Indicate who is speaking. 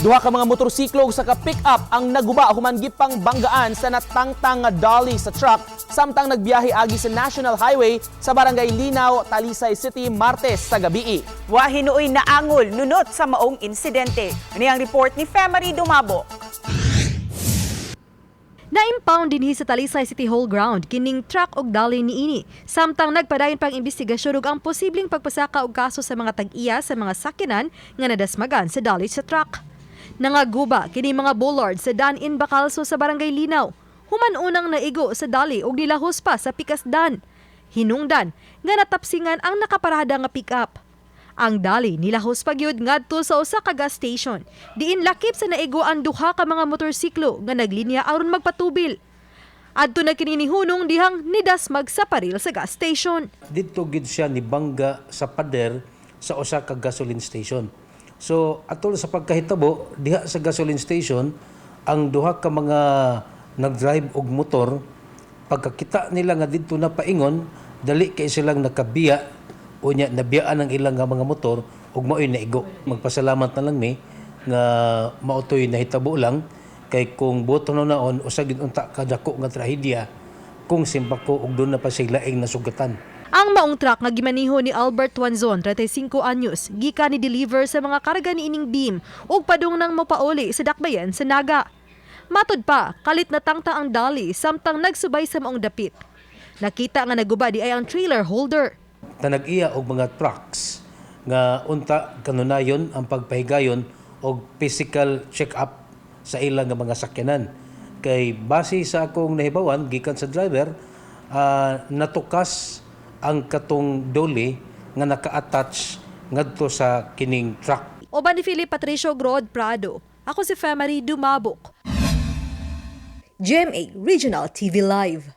Speaker 1: Duha ka mga motorsiklo ug sa ka pick-up ang naguba human gipang banggaan sa natangtang nga dolly sa truck samtang nagbiyahe agi sa National Highway sa Barangay Linaw, Talisay City, Martes sa gabii.
Speaker 2: Wa hinuoy naangol nunot sa maong insidente. Ini ang report ni Femary Dumabo.
Speaker 3: Na-impound dinhi sa Talisay City Hall ground kining truck og dolly niini. Samtang nagpadayon pang investigasyon ug ang posibleng pagpasaka og kaso sa mga tag-iya sa mga sakyanan nga nadasmagan sa dolly sa truck. Nangaguba kini mga bollard sa Dan in Bacalso sa Barangay Linaw. Human unang naigo sa dolly og nilahos pa sa pikas dan. Hinungdan nga natapsingan ang nakaparada nga pick-up. Ang dolly nilahos pagyud ngadto sa usa ka gas station. Diin lakip sa naigo ang duha ka mga motorsiklo nga naglinya aron magpatubil. Adto na kini nihunong dihang nidasmag sa paril sa gas station.
Speaker 4: Didto gid siya ni bangga sa pader sa usa ka gasoline station. So atol sa pagkahitabo diha sa gasoline station, ang duha ka mga nag-drive og motor, pagkakita nila nga didto na paingon, dali kay silang nakabiya. Unya nabiyaan ang ilang nga mga motor ug mao'y naigo. Magpasalamat na lang mi nga mao to'y nahitabo lang, kay kung buot naon, usa gid unta kadako nga trahedya kung simbako og duna pa sila laing nasugatan.
Speaker 3: Ang maong truck nga gimaniho ni Albert Tuanzon, 35 anyos, gikan ni deliver sa mga karga niining beam ug padung nang mopauli sa dakbayan sa Naga. Matud pa, kalit na tangta ang dolly samtang nagsubay sa maong dapit. Nakita nga naguba di ay ang trailer holder.
Speaker 4: Tanag-iya og mga trucks nga unta kanunayon ang pagpahigayon og physical check-up sa ilang nga mga sakyanan. Kay base sa akong nahibawan gikan sa driver, natukas ang katong dolly nga naka-attach ngadto sa kining truck.
Speaker 3: Uban ni Philip Patricio Grod Prado. Ako si Femary Dumabok. GMA Regional TV Live.